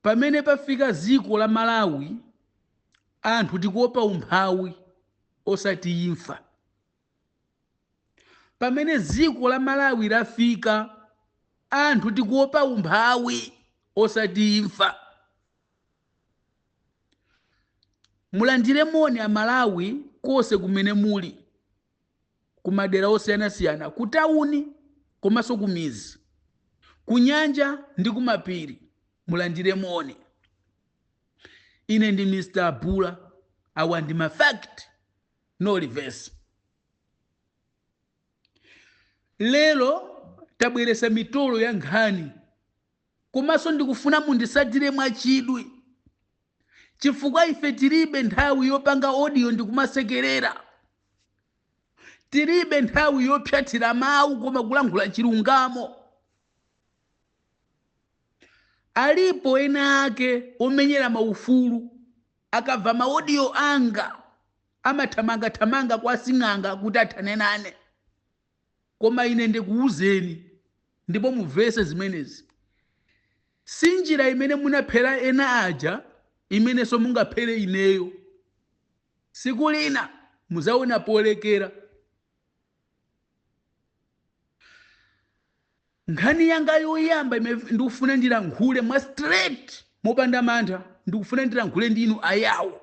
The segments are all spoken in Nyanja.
Pamene pafika ziko la Malawi, anthu tikuopa umphawi osati imfa. Pamene ziko la Malawi lafika, anthu tikuopa umphawi osati imfa. Mulandire moni a Malawi kose kumene muli, kumadera osiyanasiyana, ku tawuni komanso ku mizi, ku nyanja ndi kumapiri, mulandire moni. Ine ndi Mr. Abula, awa ndi ma fact no reverse. Lero tabweresa mitolo ya nkhani, komanso ndikufuna mundisatire mwachidwi, chifukwa ife tilibe nthawi yopanga audio ndikumasekerera, tilibe nthawi yopyathira mawu koma kulankhula chilungamo. Alipo ena ake omenyera maufulu, akamva ma audio anga amathamangathamanga kwa sing'anga kuti athane nane. Koma ine ndikuwuzeni ndipo mumvese zimenezi, si njira imene munaphera ena aja imenenso mungaphere ineyo. Siku lina muzaona polekera. Nkhani yanga yoyamba imene ndikufuna ndilankhule mwa straight mopanda mantha, ndikufuna ndilankhule ndinu Ayawo.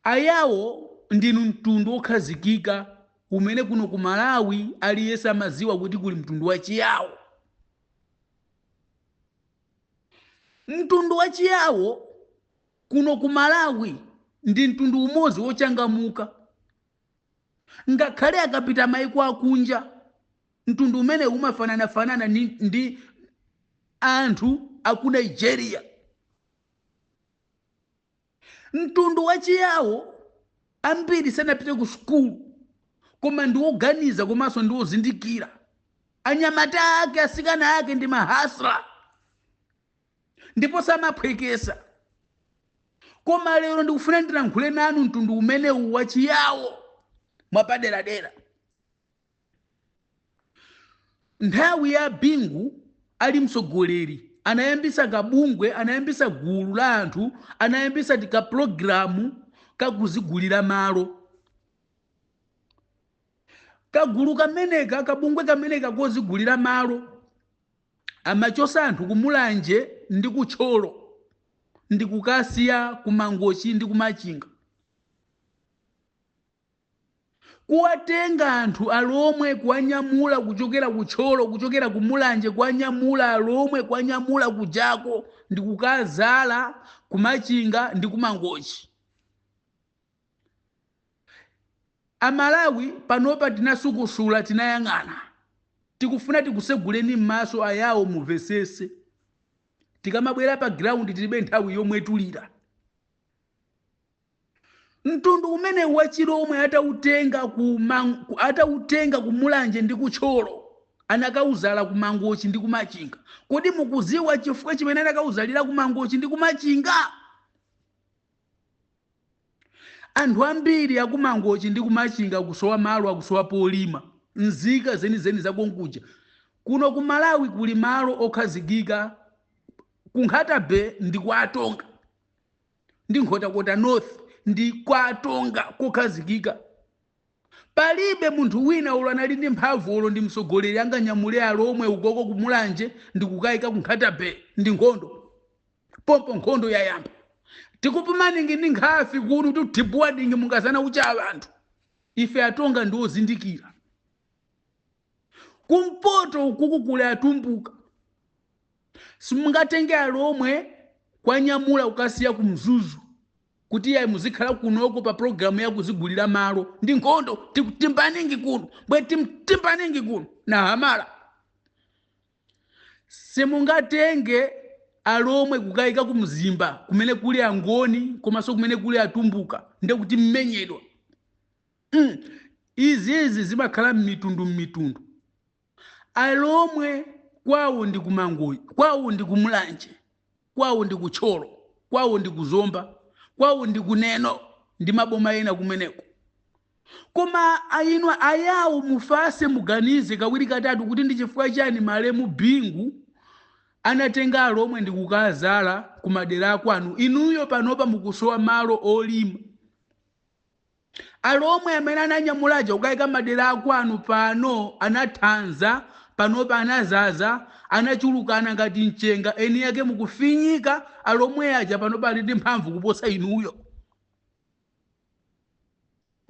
Ayawo ndinu mtundu wokhazikika umene kuno ku Malawi aliyense amaziwa kuti kuli mtundu wa Chiyawo. Mtundu wa Chiyawo kuno ku Malawi ndi mtundu umodzi wochangamuka. Ngakhale akapita maiko akunja, mtundu umene umafananafanana ndi anthu aku Nigeria. Mtundu wa Chiyawo ambiri sanapite ku sukulu, koma ndi woganiza komanso ndi wozindikira. Anyamata ake, asikana ake ndi mahasla ndipo samaphwekesa. Koma lero ndikufuna ndilankhule nanu mtundu umenewu wa Chiyawo mwapaderadera. Nthawi ya Bingu ali mtsogoleri, anayambisa kabungwe, anayambisa gulu la anthu, anayambisa tikapulogalamu kakuzigulira malo. Kagulu kameneka, kabungwe kameneka kozigulira malo, amachosa anthu kumulanje ndi kutcholo ndi kukasiya kumangochi ndi kumachinga, kuwatenga anthu alomwe kuwanyamula kuchokera kutcholo, kuchokera kumulanje, kuwanyamula alomwe, kuwanyamula kujako ndi kukazala kumachinga ndi kumangochi. Amalawi panopa tinasukusula, tinayang'ana, tikufuna tikuseguleni m'maso Ayawo mumvesese. Tikamabwera pa ground tilibe nthawi yomwe tulira. Mtundu umene wa Chilomwe atautenga ku Mulanje ndi kutcholo, anakauzala ku Mangochi ndi kumachinga. Kodi mukuziwa chifukwa chimene anakauzalira ku Mangochi ndi kumachinga? Anthu ambiri akumangochi ndi kumachinga akusowa malo, akusowa polima, nzika zenizeni zakonkuja. Kuno ku Malawi kuli malo okhazikika ku Nkhata Bay ndi kwa Atonga, ndi Nkhotakota North ndi kwa Atonga kokhazikika. Palibe munthu wina olo anali ndi mphamvu olo ndi mtsogoleri anganyamule alomwe ukoko kumulanje ndi kukayika ku Nkhata Bay. Ndi nkhondo pompo, nkhondo yayamba. Tikupumaningi ndi nkhafi kuno, tutibuwaningi mungazana ucha anthu. Ife Atonga ndi ozindikira. Kumpoto ukuku kuli Atumbuka, simungatenge alomwe kwanyamula kukasiya ku Mzuzu kuti iyayi muzikhala kunoko pa programu ya kuzigulira malo. Ndi nkhondo, timbaningi kuno bwe timbaningi kuno na hamala. Simungatenge alomwe kukayika ku Mzimba kumene kuli Angoni komanso kumene kuli Atumbuka, ndekuti mmenyedwa. Izizi zimakhala m'mitundu m'mitundu. Alomwe kwawo ndi kumangoyi, kwawo ndi kumulanje, kwawo ndi kutcholo, kwawo ndi kuzomba, kwawo ndi kuneno ndi maboma ena kumeneko. Koma inu Ayawo mufase, muganize kawiri katatu kuti ndi chifukwa chani malemu Bingu Anatenga alomwe ndi kukazala kumadera akwanu, inuyo panopa mukusowa malo olima. Alomwe amene ananyamulaja kukayika madera akwanu pano anathanza, panopa anazaza, anachulukana ngati mchenga, eni yake mukufinyika. Alomwe aja panopa ali ndi mphamvu kuposa inuyo.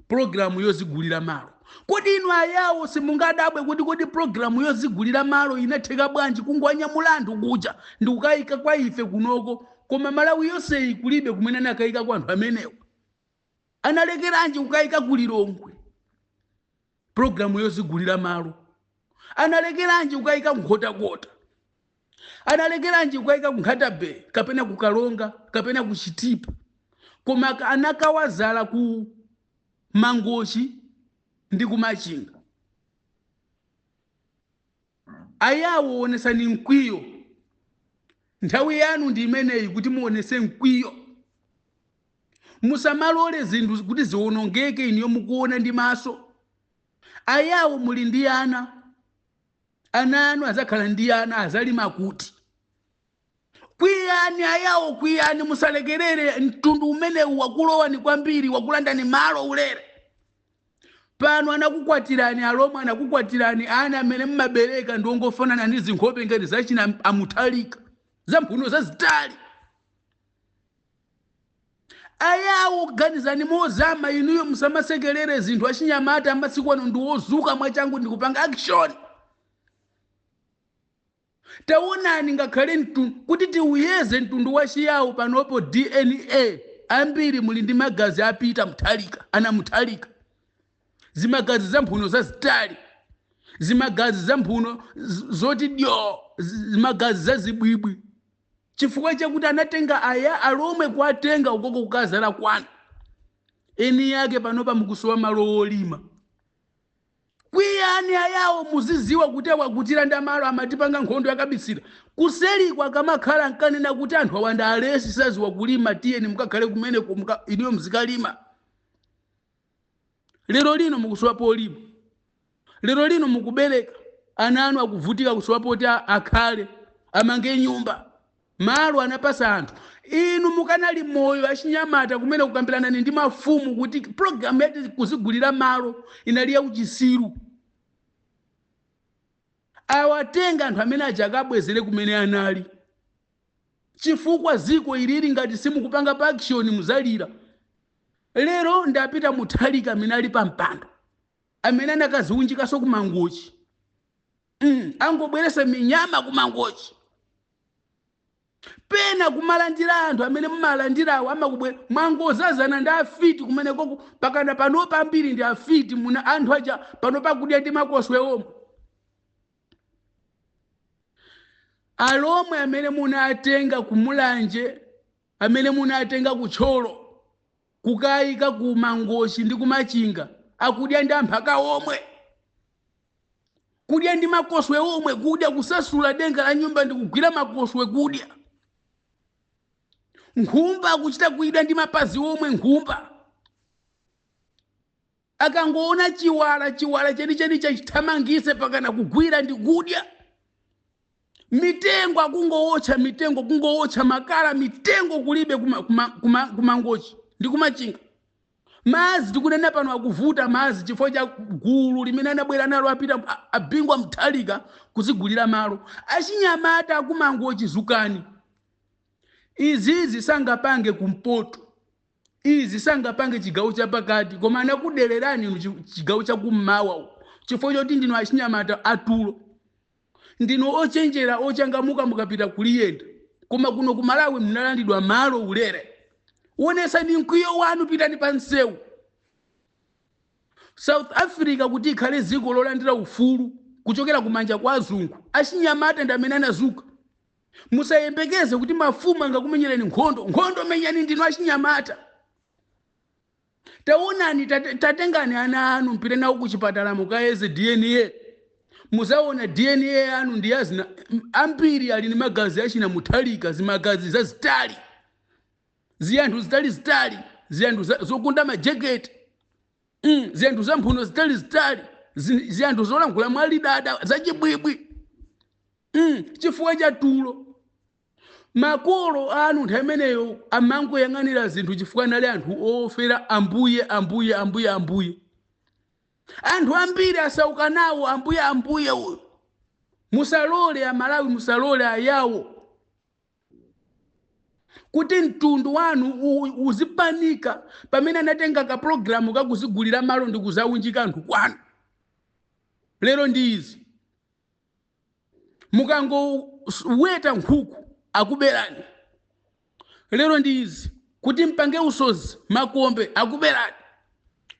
Pulogalamu yozigulira malo, kodi inu Ayawo simungadabwe kuti kodi pulogalamu yozigulira malo inatheka bwanji, kungwanyamula anthu kuja ndi kukayika kwa ife kunoko, koma Malawi yonseyi kulibe kumene anakayika kwa anthu amenewa? Analekeranji kukayika ku Lilongwe pulogalamu yozigulira malo? Analekeranji kukayika kuNkhotakota? Analekeranji kukayika ku Nkhata Bay kapena ku Kalonga kapena ku Chitipa, koma anakawazala ku Mangochi ndi ku Machinga? Ayawo, onesani mkwiyo. Nthawi yanu ndi imeneyi kuti muonese mkwiyo. Musamalole zinthu kuti ziwonongeke iniyo mukuona ndi maso. Ayawo, muli ndi ana. Ana anu azakhala ndi ana, azalima kuti? Kwiyani Ayawo, kwiyani, musalekerere. Mtundu umenewu wakulowani kwambiri, wakulandani malo ulere. Pano anakukwatirani alomwe, anakukwatirani. Ana amene mmabereka ndi ongofanana ndi zinkhope ngati zachina aMuthalika, za mphuno zazitali. Ayawo, ganizani mozama inuyo, musamasekerere zinthu. Achinyamata amasiku ano ndi wozuka mwachangu ndi kupanga action. Taonani, ngakhale kuti tiuyeze mtundu wa Chiyawo panopo, DNA, ambiri muli ndi magazi apita Muthalika, ana Muthalika, zimagazi za mphuno zazitali, zimagazi za mphuno zoti dyo, zimagazi za zibwibwi, chifukwa chakuti anatenga aya alomwe kuatenga ukoko kukazala kwanu. Eni yake panopa mukusowa malo olima. Kwiyani Ayawo, muziziwa kuti awakutilanda malo. Amatipanga nkhondo yakabisira kuseliko, akamakhala nkanena kuti anthu awanda alesi, saziwa kulima, tiyeni mukakhale kumeneko, inuyo muzikalima. Lero lino mukusowa polima. Lero lino mukubereka ana anu akuvutika kusowa poti akhale, amange nyumba. Malo anapasa anthu inu mukanali moyo achinyamata kumene kukambiranani ndi mafumu kuti program yati kuzigulira malo inali yauchisiru. Awatenga anthu amene aja akabwezere kumene anali, chifukwa ziko ilili ngati simukupanga pa action muzalira. Lero ndapita Muthalika amene ali pa mpando, amene anakaziunjikaso ku Mangochi, angobweresa minyama ku Mangochi, pena kumalandira anthu amene mumalandirawo amakubwera mwangozazana ndi afiti kumenekoko. Pakana pano pambiri ndi afiti muna anthu aja pano pakudya ndi makoswe omwe. Alomwe amene munatenga kuMulanje, amene munatenga kuTcholo, kukayika ku Mangochi ndi kuMachinga, akudya ndi amphaka omwe, kudya ndi makoswe omwe, kudya kusasula denga la nyumba ndi kugwira makoswe kudya. Nkhumba akuchita kuidya ndi mapazi omwe. Nkhumba akangoona chiwala, chiwala chenicheni chachithamangise pakana kugwira ndi kudya. Mitengo akungowotcha mitengo, kungowotcha makala, mitengo kulibe kuMangochi ndi kuMachinga. Mazi tikunena pano akuvuta mazi chifukwa cha gulu limene anabwera nalo apita abingwa Muthalika kuzigulira malo. Achinyamata akuMangochi, zukani. Izizi sangapange kumpoto, izi sangapange chigawo chapakati, koma anakudererani inu chigawo chakummawa chifukwa choti ndinu achinyamata atulo, ndinu ochenjera, ochangamuka mukapita kuliyenda. Koma kuno ku Malawi mnalandidwa malo ulere. Wonesani mkwiyo wanu, pitani pa msewu. South Africa kuti ikhale dziko lolandira ufulu kuchokera kumanja kwa azungu, achinyamata ndi amene anazuka. Musayembekeze kuti mafumu angakumenyereni nkhondo. Nkhondo menyani ndinu achinyamata. Taonani, tatengani ana anu, mpite nawo kuchipatala mukayeze DNA. Muzaona DNA yanu ndi yazina. Ambiri ali ndi magazi achina Muthalika, zimagazi zazitali, ziyanthu zitali zitali, ziyanthu zokunda majeketi, ziyanthu za mphuno zitali zitali, ziyanthu zolankhula mwalidada, zachibwibwi. Chifukwa cha tulo. Makolo anu nthawi imeneyo amangoyang'anira zinthu chifukwa anali anthu ofera Ambuye, Ambuye, Ambuye, Ambuye. Anthu ambiri asauka nawo Ambuye, Ambuye uyu. Musalole Amalawi, musalole Ayawo kuti mtundu wanu uzipanika pamene anatenga ka pulogalamu kakuzigulira malo ndi kuzaunjika anthu kwanu. Lero ndi izi, mukangoweta nkhuku akuberani. Lero ndi izi, kuti mpange usozi makombe akuberani.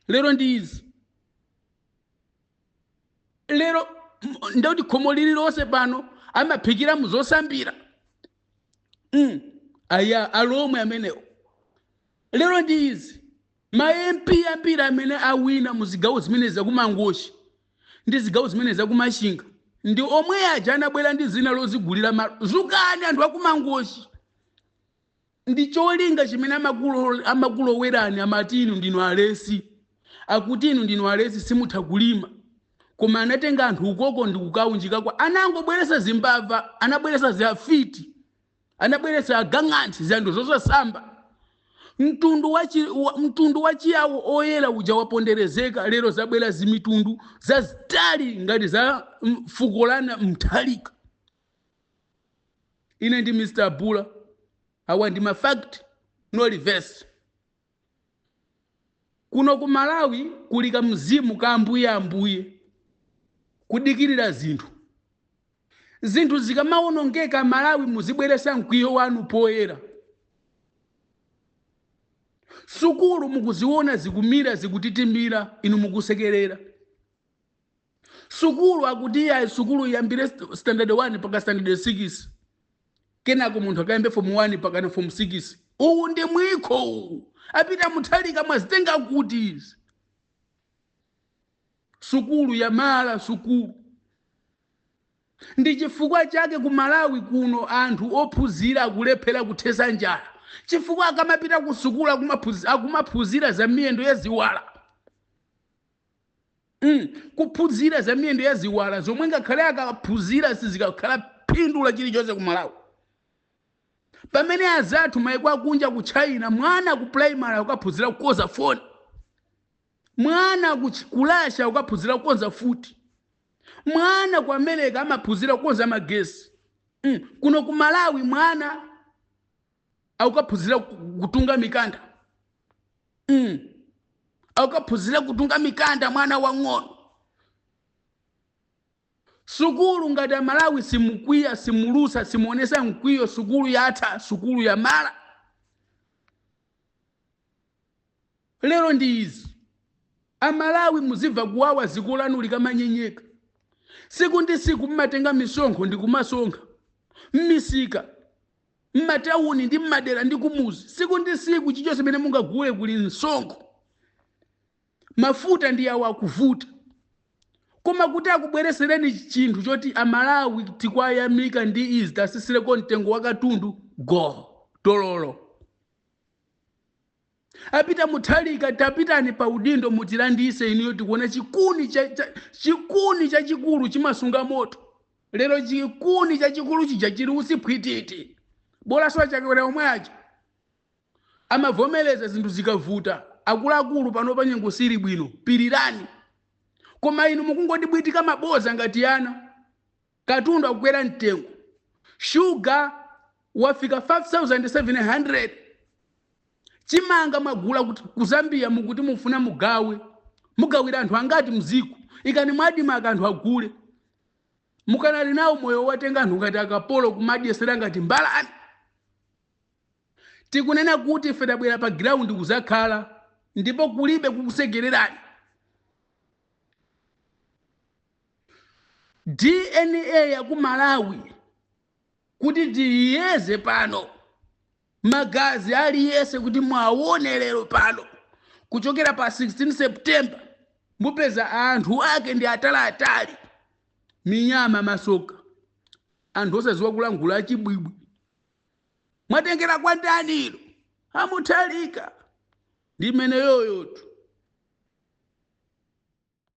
Lero ndi izi, lero ndikuti khomo lililonse pano amaphikira muzosambira. Aya Alomwe amenewo. Lero ndi izi, ma MP ambiri amene awina mu zigawo zimene zakumangochi ndi zigawo zimene zakuMachinga ndi omwe aja anabwera ndi zina lozigulira malo. Zukani anthu akuMangochi, ndi cholinga chimene amakulowerani. Amati inu ndinu alesi, akuti inu ndinu alesi, simutha kulima. Koma anatenga anthu ukoko ndi kukaunjika kwa, anangobweresa zimbava, anabweresa ziafiti, anabweresa agang'anthi, zanthu zosasamba. Mtundu wa Chiyawo oyera uja waponderezeka. Lero zabwera zimitundu zazitali ngati za fuko lana Mthalika. Ine ndi Mr Bula, awa ndi ma fact, no reverse. Kuno ku Malawi kuli kamzimu ka Ambuye, Ambuye, kudikirira zinthu. Zinthu zikamawonongeka, Malawi, muzibweresa mkwiyo wanu poyera. Sukulu mukuziona zikumira, zikutitimira, inu mukusekerera. Sukulu akuti iya, sukulu iyambire standard 1 paka standard 6, kenako munthu akayambe form 1 pakana form 6. Uwu ndi mwikho uwu. Apita Muthalika, mwazitenga kuti izi? Sukulu yamala sukulu. Ndi chifukwa chake ku Malawi kuno anthu ophunzira akulephera kuthesa njala, chifukwa akamapita ku sukulu akumaphunzira za miyendo ya ziwala. Kuphunzira za miyendo ya ziwala zomwe ngakhale akaphunzira sizikakhala phindu la chilichonse ku Malawi, pamene azathu maiko akunja, ku China, mwana ku primary akukaphunzira kukonza foni, mwana ku Russia akukaphunzira kukonza futi, mwana ku America amaphunzira kukonza magesi. Kuno ku Malawi mwana akukaphunzira kutunga mikanda. Akukaphunzira kutunga mikanda mwana wang'ono. Sukulu, ngati Amalawi simukwiya, simulusa, simuonesa mkwiyo, sukulu yatha, sukulu yamala. Lero ndi izi, Amalawi muzimva kuwawa dziko lanu likamanyenyeka. Siku ndi siku mmatenga misonkho ndi kumasonkha mmisika, mmatawuni ndi mmadera ndi kumuzi. Siku ndi siku chilichonse chimene mungagule kuli msonkho. Mafuta ndi awo akuvuta, koma kuti akubweresereni chinthu choti Amalawi tikwayamika ndi izi, tasisireko mtengo wa katundu, go tololo. Apita Muthalika, tapitani pa udindo mutilandise inuyo. Tikuona chikuni chachikulu chimasunga moto. Lero chikuni chachikulu chija chili usiphwititi. Bolaso aChakwera omwe aja amavomereza zinthu zikavuta: "Akuluakulu, pano pa nyengo sili bwino, pirirani." Koma inu mukungotibwitika maboza ngati ana. Katundu akukwera mtengo, shuga wafika 5700, chimanga mwagula ku Zambia, mukuti mufuna mugawe. Mugawira anthu angati mziko? Ikani mwadimaka anthu agule. Mukanali nawo moyo watenga anthu ngati akapolo, kumadyesera ngati mbalame. Tikunena kuti ife tabwera pa ground kuzakhala, ndipo kulibe kukusekererani. DNA ya ku Malawi kuti tiyeze pano, magazi aliyese kuti mwaone lero pano, kuchokera pa 16 September, mupeza anthu ake ndi ataliatali, minyama, masoka, anthu osaziwa kulankhula, achibwibwi. Mwatengera kwa ndani ilo, aMuthalika? Ndi imene yoyotu.